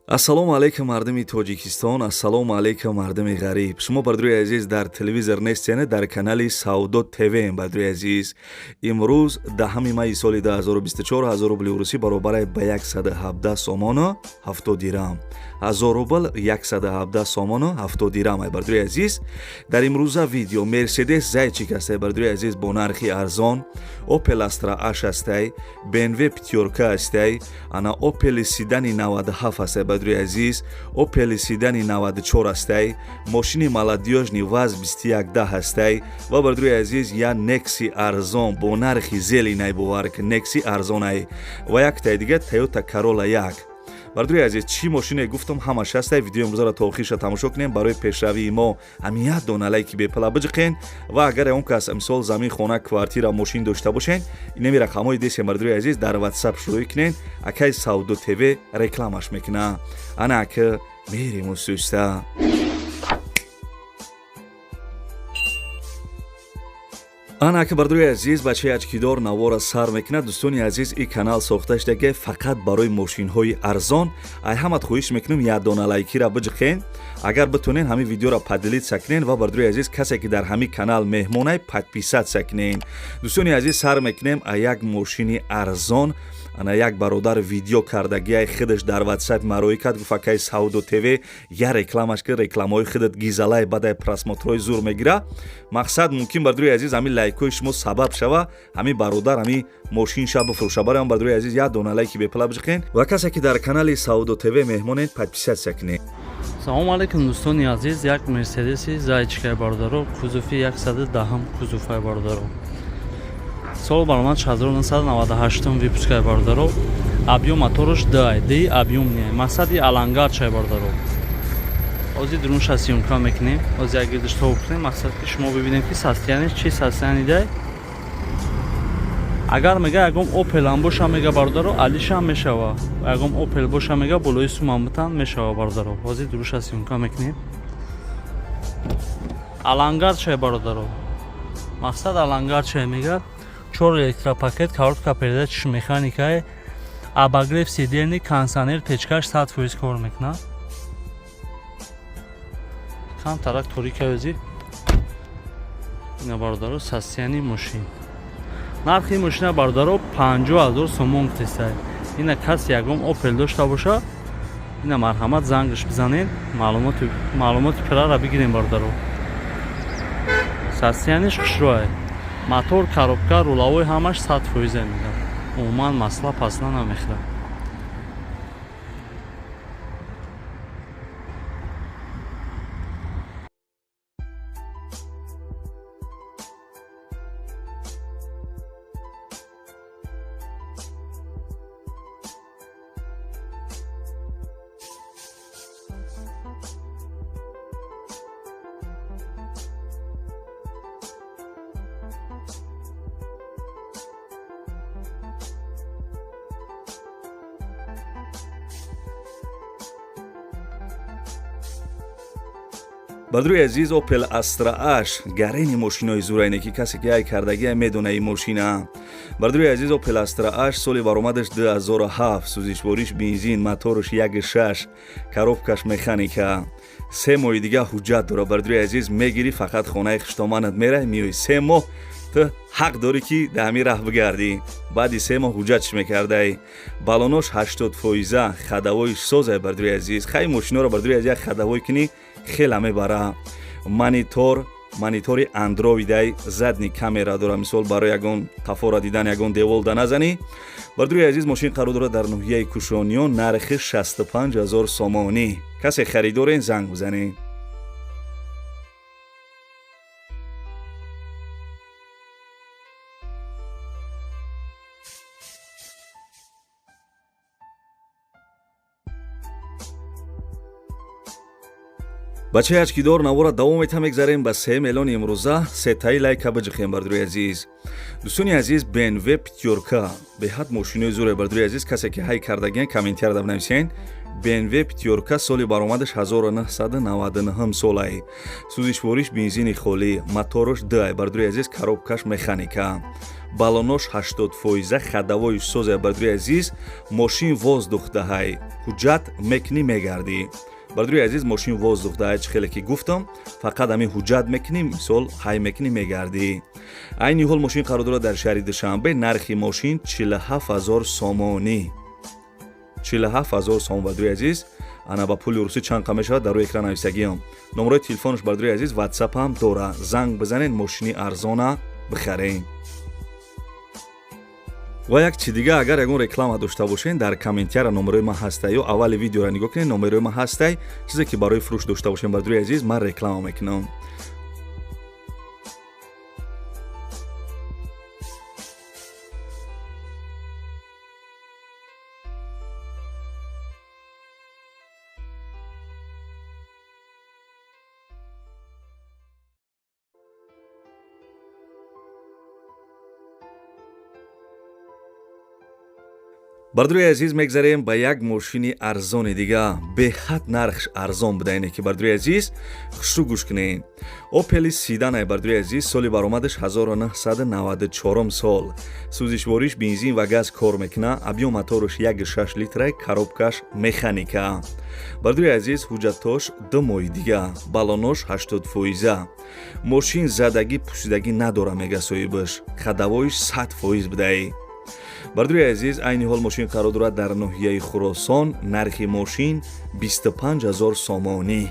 Ассалому алайкум, мардуми Тоҷикистон, ассалому алайкум, мардуми ғариб. Шумо, бардури азиз, дар телевизор нестене, дар канали Савдо ТВ. Бардури азиз, имрӯз 10 майи соли 2024, 1000 рубли русӣ баробар ба 117 сомону 70 дирам. 1000 рубл 117 сомону 70 дирам. Ай, бардури азиз, дар имрӯза видео Мерседес Зайчик ҳастай, бардури азиз, бо нархи арзон, Опел Астра H ҳастай, БМВ пятёрка ҳастай, ана Опели седани 97 ҳастай, бардури азиз, Опели седани 94 ҳастай, мошини молодёжный ВАЗ 2110 ҳастай ва, бардури азиз, я Некси арзон бо нархи зели найбовар, Некси арзонай ва яктаи дига Тойота Карола як. Бардури азиз, чӣ мошине гуфтам, ҳамаш ҳастай. Видеои имрӯзаро то охирша тамошо кунем. Барои пешравии мо ҳамин як дона лайки бепала биҷиқен ва агар он кас, мисол, замин, хона, квартира, мошин дошта бошен, инами рақамҳои десем, бардури азиз, дар Ватсап шурӯъ кунен. Акай Савдо ТВ рекламаш мекуна. Ана ака, мерем усуста. Ана ака, бардури азиз, бачаи очкидор навора сар мекунад. Дӯстони азиз, ин канал сохта шудаге фақат барои мошинҳои арзон. Ай ҳамат хоҳиш мекунем, як дона лайкира биҷиқен, агар битонен, ҳамин видеоро поделиться кунен ва, бардури азиз, касе ки дар ҳамин канал меҳмонай, подписаться кунен. Дӯстони азиз, сар мекунем а як мошини арзон. Ана як бародар видео кардагиай, худаш дар Ватсап мароӣ кард, гуфт: «Акай Савдо ТВ, я рекламаш ки, рекламаҳои худат гизалай бадай, просмотрҳои зур мегира». Мақсад, мумкин, бардури азиз, ҳамин лайкҳои шумо сабаб шава, ҳамин бародар ҳамин мошинша бифурӯша. Барои ҳам, бардури азиз, як дона лайки бепала биҷиқен ва касе ки дар канали Савдо ТВ меҳмонед, подписаться кунед. Салому алайкум, дӯстони азиз. Як Мерседеси Зайчикай, бародаро, кузови 110, кузовай, бародаро, сол баромад 1998 выпускай, бародаро. Объём моторш ди ди объём не, мақсади алангарчай, бародаро. Ҳозир дурунша съёмка мекунем, ҳозир як гирдиш тоб кунем, мақсад ки шумо бибинем, ки состояниш чи состояние дай. Агар мега ягон Опелам боша, мега, бародаро, алишам мешава. Ягон Опел боша, мега, болои сумам битан мешава, бародаро. Ҳозир дуруша съёмка мекунем. Алангарчай, бародаро, мақсад алангарчай. Мега, чор электропакет, коробка передач механикае, обогрев сидений, кондиционер, печкаш 100% кор мекунад. Камтарак торикаёзи. Ина, бародаро, состояние мошин. Нархи мошина, бародаро, 50 000 сомон гуфтестай. Ина кас ягон Опел дошта боша, ина марҳамат, зангаш бизанед, маълумоти пирара бигирем, бародаро. Состояниеш хушрӯай, мотор, коробка, руловой ҳамаш 100%-е. Мегам, умуман масла пасла намехӯрад. Бардури азиз, Опел Астра H гарени мошинои зурайне, ки касе ки ай кардагия, медона ин мошина. Бардури азиз, Опел Астра H, соли баромадаш 2007, сӯзишвориш бензин, моторш 1.6, коробкаш механика, 3 моҳи дига ҳуҷҷат дора. Бардури азиз, мегирӣ, фақат хонаи хуштоманат мерай, меои. 3 моҳ ту ҳақ дорӣ, ки дар ҳамин раҳ бигардӣ. Баъди 3 моҳ ҳуҷҷат чӣ мекардай. Балонош 80%, ходовоиш созай. Бардури азиз, хай, мошиноро, бардури азиз, як ходовой кунӣ, хела мебара. Монитори андроидай, задний камера дора, мисол, барои ягон қафора дидан, ягон девол да назанӣ. Бардури азиз, мошин қарор дорад дар ноҳияи Кушониён, нархи 65 ҳазор сомонӣ. Касе харидорен, занг бизанед. Бачаи очкидор навора давом мета. Мегзарем ба се мелони имрӯза. Сетаи лайка биҷихем, бардури азиз. Дӯстони азиз, БМВ пятёрка беҳад мошинои зуре. Бардури азиз, касе ки ҳай кардагиен, комментарияда бинависен. BMW пятёрка, соли баромадаш 1999 солай. Сӯзишвориш бензини холӣ, моторош д, бардори азиз, коробкаш механика, баллонош 80%, ходовои созай. Бардори азиз, мошин воздух даҳай, ҳуҷҷат мекунӣ, мегардӣ. Бардори азиз, мошин воздух даҳай, чӣ хеле ки гуфтам, фақат ҳамин ҳуҷҷат мекунӣ, мисол, ҳай мекунӣ, мегардӣ. Айни ҳол мошин қарор дорад дар шаҳри Душанбе. Нархи мошин 47 000 сомонӣ, 47 000 сомон. Бардори азиз, ана ба пули русӣ чанд қа мешавад, дар рӯи экран нависагиам. Номерои телефонаш, бардори азиз, Ватсап ҳам дора. Занг бизанед, мошини арзона бихарен. Ва як чи дига, агар ягон реклама дошта бошен, дар комментария номерои ман ҳастай ё аввали видеоро нигоҳ кунед, номерои ман ҳастай. Чизе ки барои фурӯш дошта бошен, бардори азиз, ман реклама мекунам. Бардори азиз, мегзарем ба як мошини арзони дига. Беҳад нархш арзон буда ине ки, бардори азиз, хушрӯ гӯш кунед. Опели седанай, бардори азиз, соли баромадаш 1994 сол. Сӯзишвориш бензин ва газ кор мекуна, объём мотораш 1,6 литрай, коробкаш механика. Бардори азиз, ҳуҷҷатош 2 моҳи дига, баллонош 80%. Мошин задагӣ пӯсидагӣ надора, мега соҳибаш, ходовоиш 100% будаи. Бардори азиз, айни ҳол мошин қарор дорад дар ноҳияи Хуросон. Нархи мошин 25 000 сомонӣ.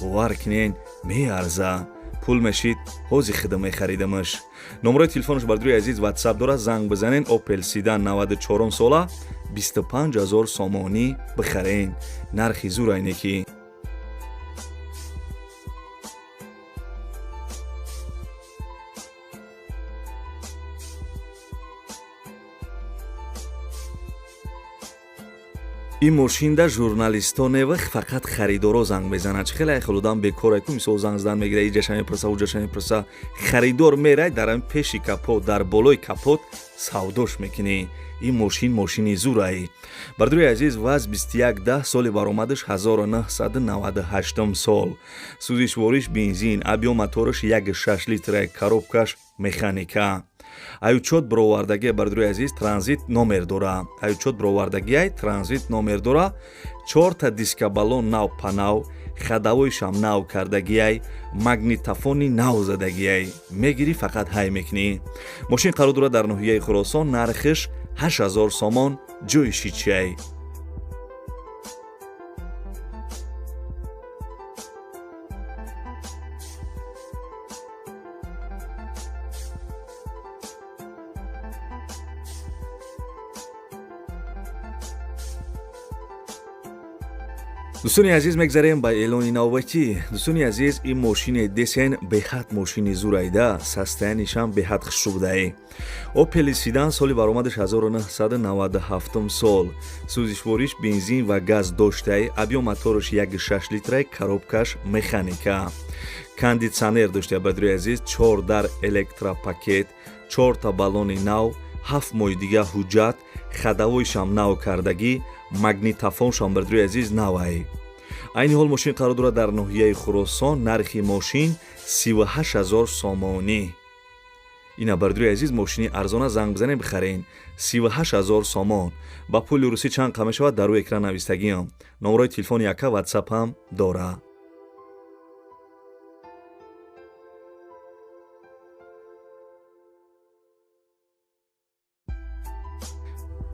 Бовар кунен, меарза. Пул мешид, ҳози хида мехаридамаш. Номерои телефонаш, бардори азиз, Ватсап дорад, занг бизанен. Опел седан 94 сола, 25 000 сомонӣ бихарен. Нархи зур айне ки. Ин мошинда журналистоневу фақат харидоро занг мезанад. Чӣ хеле хел одам бекора ку, мисол, занг задан мегира, иҷаша мепурса, уҷаша мепурса. Харидор мерай, дар ҳамин пеши капот, дар болои капот савдош мекунӣ. Ин мошин мошини зурай, бардори азиз. ВАЗ 2110, соли баромадаш 1998 сол. Сӯзишвориш бензин, объём мотораш 1,6 литра, коробкаш механика. Ай учёт бировардагия, бардори азиз, транзит номер дора. Ай учёт бировардагиай, транзит номер дора. Чорта диска баллон нав панав, ходовоишам нав кардагиай, магнитофони нав задагиай. Мегирӣ, фақат ҳай мекунӣ. Мошин қарор дорад дар ноҳияи Хуросон. Нархиш 8000 сомон. Ҷои шичиай. Дӯстони азиз, мегзарем ба эълони навбатӣ. Дӯстони азиз, ин мошини десен беҳад мошини зурайда, состояниешам беҳад хушрӯ будае. Опели седан, соли баромадаш 1997 сол. Сӯзишвориш бензин ва газ доштай, объём мотораш 1,6 литрай, коробкаш механика, кондитсионер доштая. Бардори азиз, чор дар электропакет, чорта баллони нав, 7 моҳи дига ҳуҷҷат, ходовоишам нав кардагӣ, магнитофоншам, бардори азиз, навай. Айни ҳол мошин қарор дорад дар ноҳияи Хуросон. Нархи мошин 38 000 сомонӣ. Ина, бардори азиз, мошини арзона, занг бизанем, бихарен. 38 000 сомон ба пули русӣ чанд қа мешавад, дар рӯи экран навистагиам. Номерои телефони яка, Ватсап ҳам дора.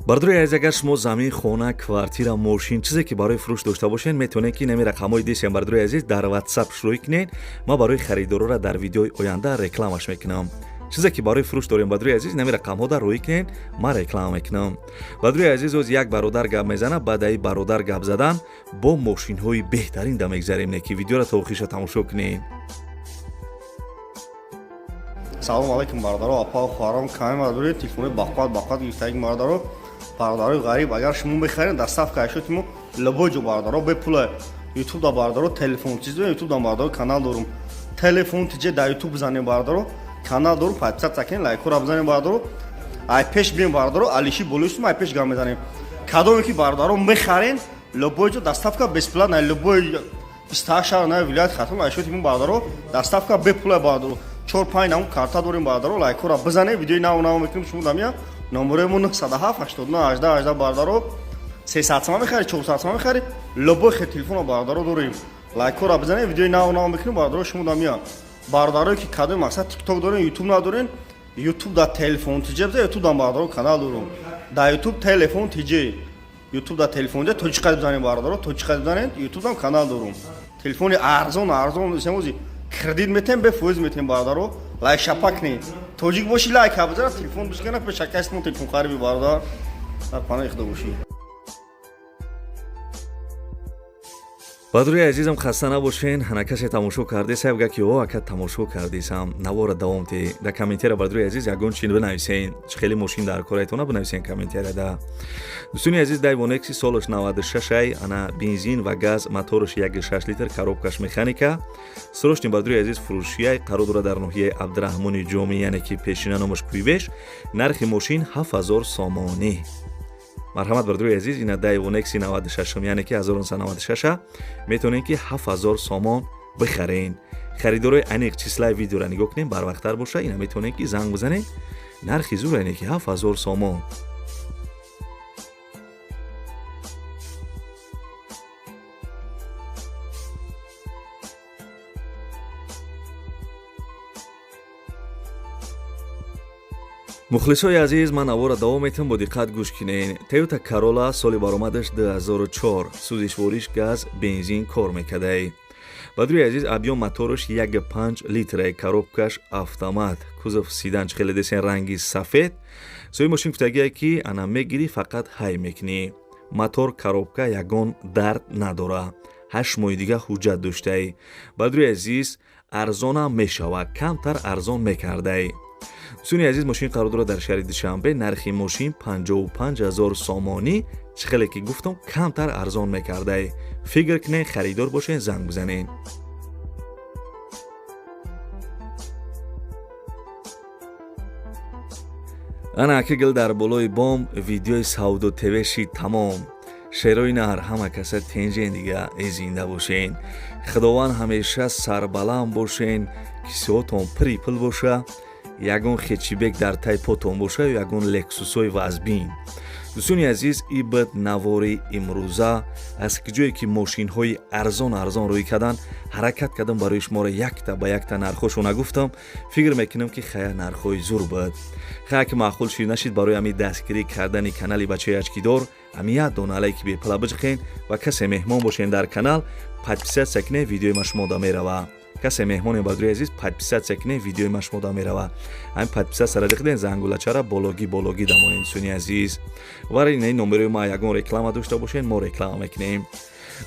Бардори азиз, агар шумо замин, хона, квартира, мошин, чизе ки барои фурӯш дошта бошед, метавонед ки нами рақамҳои десиам, бардори азиз, дар Ватсап шурӯъ кунед. Ман барои харидорора дар видеои оянда рекламаш мекунам. Чизе ки барои фурӯш дорем, бардори азиз, нами рақамҳо дар рӯӣ кунед, ман реклама мекунам. Бардори азиз, оз як бародар гап мезанад. Баъд аи бародар гап задан бо мошинҳои беҳтарин да мегзарем, не ки видеоро то охириша тамошо кунед. Салому алайкум, бародаро, апа, хоҳарон. Каме бародари телефони бақват бақват гирифтаги, бародаро, бародарои ғариб, агар шумо мехаред, доставка ашёти мо любой ҷо, бародаро, бепула. Ютуб да, бародаро, телефон чиз, ютуб да, бародаро, канал дорум, телефон тиҷе дар ютуб бизанем, бародаро, канал дорум, подписаться кунед, лайкҳоро бизанем, бародаро. Ай пеш бием, бародаро, алиши болои ай пеш гап мезанем. Кадоме ки, бародаро, мехарен. Любой ҷо доставка бесплатная, любой 28 шаҳр на вилоят Хатлон айшоти мо бародаро доставка бепула бародаро. 4-5 намуд карта дорем бародаро, лайкҳоро бизанед, видеои нав нав мекунем шумо дамия. Номерои мо 907 89 18 18 бародаро. 300 сомон мехари, 400 сомон мехари, любой хе телефона бародаро дорем. Лайкҳоро бизанед, видеои нав нав мекунем бародаро шумо дамия. Бародарое ки кадои мақсад TikTok дорен, YouTube надорен, YouTube да телефон тиҷе бизан, YouTube да бародаро канал дорем. Да YouTube телефон тиҷе. YouTube да телефон тиҷе тоҷикқа бизанед бародаро, тоҷикқа бизанед, YouTube дам канал дорем. Телефони арзон арзон семози кредит метем, бе фоиз метем бародаро. Лайк шапак не. Тоҷик боши лайк бизан, телефон бишкана пешакаст мо телефон хариби бародар. Дар паноҳи Худо бошӣ. Бадруи азизам, хаста набошен. Ҳана касе тамошо кардесам, га ки о ака тамошо кардесам, навора давом те. Да комментера, бадруи азиз, ягон чи бинависен, чи хеле мошин дар кораитона бинависен комментера да. Дӯстони азиз, Дайво Некси солаш 96 ай, ана бензин ва газ, мотораш 1,6 литр, коробкаш механика. Срочный, бадруи азиз, фурӯшияй, қарор дорад дар ноҳияи Абдураҳмони Ҷомӣ, яъне ки пешина номаш Куйбеш. Нархи мошин 7000 сомонӣ. Марҳамат, бардури азиз, ина Дайво Некси 96, яъне ки 1996, метавонед ки 7000 сомон бихарен. Харидорои аниқ числаи видеоро нигоҳ кунем, барвақттар боша, ина метавонед ки занг бизанед. Нархи зур, яъне ки 7000 сомон. Мухлисои азиз, ман навора давом метам, бо диққат гӯш кинен. Toyota Corolla, соли баромадаш 2004, сӯзишвориш газ, бензин кор мекардай. Бадруи азиз, объём мотораш 1,5 литра, коробкаш автомат, кузов седан, чи хеле десен, ранги сафед. Соҳиби мошин гуфтагие ки ана мегирӣ, фақат ҳай мекунӣ. Мотор, коробка ягон дард надора. 8 моҳи дига ҳуҷҷат доштаи. Бадруи азиз, арзонам мешавад, камтар арзон мекардай. Дӯстони азиз, мошин қарор дорад дар шаҳри Душанбе. Нархи мошин 55 000 сомонӣ. Чӣ хеле ки гуфтам, камтар арзон мекардай. Фикр кунед, харидор бошед, занг бизанед. Ана аки гил дар болои бом видеои Савдо ТВ шид тамом. Шерои наҳр, ҳама каса тенҷен дига, э зинда бошен. Худованд ҳамеша сарбаланд бошен, кисиҳотон пири пул боша, ягон хэтчбек дар тай потон боша ё ягон лексусҳои вазбин. Дӯстони азиз, ибд навори имрӯза. Аз ҷое ки мошинҳои арзон арзон рӯй карданд, ҳаракат кардам барои шуморо якта ба якта нархҳошо нагуфтам. Фикр мекунам ки хая нархҳои зур буд. Хая ки маъқул шид нашид, барои ҳами дастгирӣ кардани канали бачаи ачкидор ҳами як дона лайки бепула биҷиқен ва касе меҳмон бошен дар канал, подписаться кунед, видеои ма шумода мерава. Касе меҳмоне, бадруи азиз, подписаться кунед, видеои ма шумода мерава. Ҳамин подписаться диқден, зангулачара бологӣ бологӣ дамонед, дӯстони азиз. Вари инаи номерои ма, ягон реклама дошта бошед, мо реклама мекунем.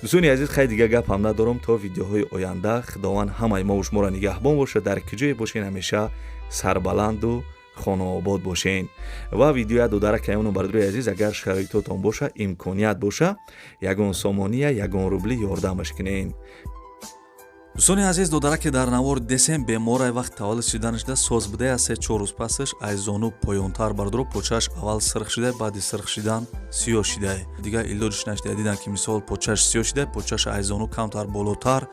Дӯстони азиз, хай дига гапам надорам. То видеоҳои оянда Худованд ҳамаи мову шуморо нигаҳбон бошад. Дар куҷое бошен, ҳамеша сарбаланду хонаобод бошен. Ва видеоя додарак каёну, бардури азиз, агар шароитотон боша, имконият боша, ягон сомония, ягон рубли ёрдамаш кунен. Дӯстони азиз, додараке дар навор десем беморай, вақт таваллуд шиданашда соз будае. Аз 3-4 рӯз пасаш аз зону поёнтар, бардоро, почааш аввал сирх шидай, баъди сирх шидан сиёҳ шидай. Дигар илоҷиш нашидай. Дидан ки мисол почааш сиёҳ шидай, почааш аз зону камтар болотар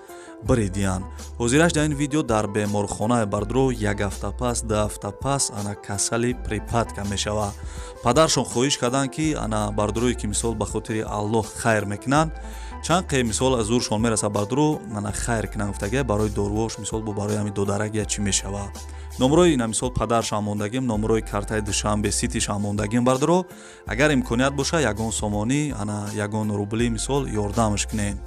биридиян. Ҳозираш дар ин видео дар беморхона, бардоро, як ҳафта пас, 2 ҳафта пас ана касали припадка мешава. Падаршон хоҳиш карданд ки ана бардорое ки мисол ба хотири Аллоҳ хайр мекунанд, чанд қе мисол аз зуршон мераса, бардоро, ана хайр кунанд гуфтага, барои доруош мисол бо барои ҳами додарак я чӣ мешава. Номрои ина мисол падаршам мондагим, номрои картаи Душанбе Ситишам мондагим, бардоро, агар имконият боша, ягон сомонӣ, ана ягон рубли мисол ёрдамаш кунед.